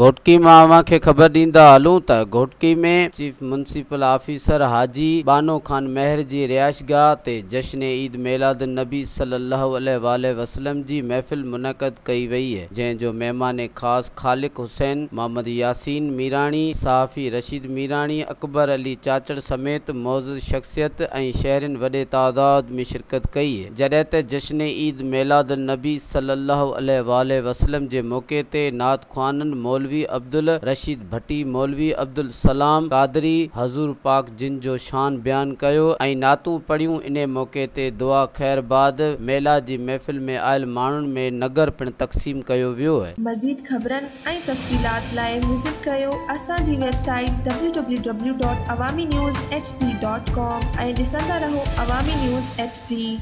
گهوٽڪي مان اوهان کي خبر ڏيندا هلون ته Ghotki ۾ chief municipal officer Haji Banho Khan Mahar جي رهائشگاهه تي جشن عيد ميلاد النبي صلي الله عليه واله وسلم جي محفل منعقد ڪئي وئي جنهن جو مهمان خاص خالق حسين، محمد ياسين ميراڻي، صحافي رشيد ميراڻي، اڪبر علي چاچڙ سميت معزز شخصيت ۽ شهرين وڏي تعداد ۾ شرڪت ڪئي جڏهن ته جشن عيد ميلاد النبي صلي الله عليه واله وسلم جي موقعي تي نعت خوانن مولوي عبدالرشيد ڀٽي، مولوي عبدالسلام قادري حضور پاڪ جن جو شان بيان ڪيو ۽ نعتون پڙهيون انهي موقعي تي دعا خير بعد ميلاد جي محفل ۾ آيل ماڻهن ۾ نگر پڻ تقسيم ڪيو ويو. مزيد خبرن ۽ تفصيلات لاء وزٽ ڪريو اسان جي web site W W W dot Awami news H D dot com ۽ ڏسندا رهو عوامي نيوز ايڇ ڊي.